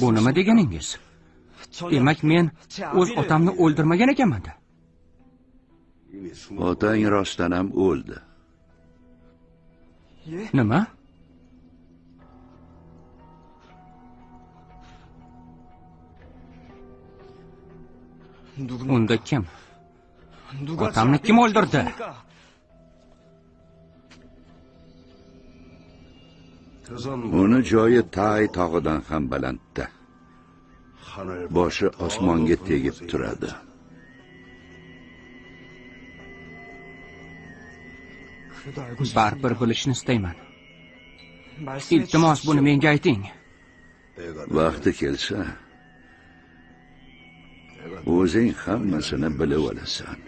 Bu nima deganingiz? Demak, men o'z otamni o'ldirmagan ekanman-da. Otang rostdan ham o'ldi. Nima? Unda kim? Otamni kim o'ldirdi? Uni joyi Tay tog'idan ham balandda. Boshi osmonga tegib turadi. Baribir bilishni istayman. Iltimos, buni menga ayting. Vaqti kelsa, o'zing hammasini bilib olasan.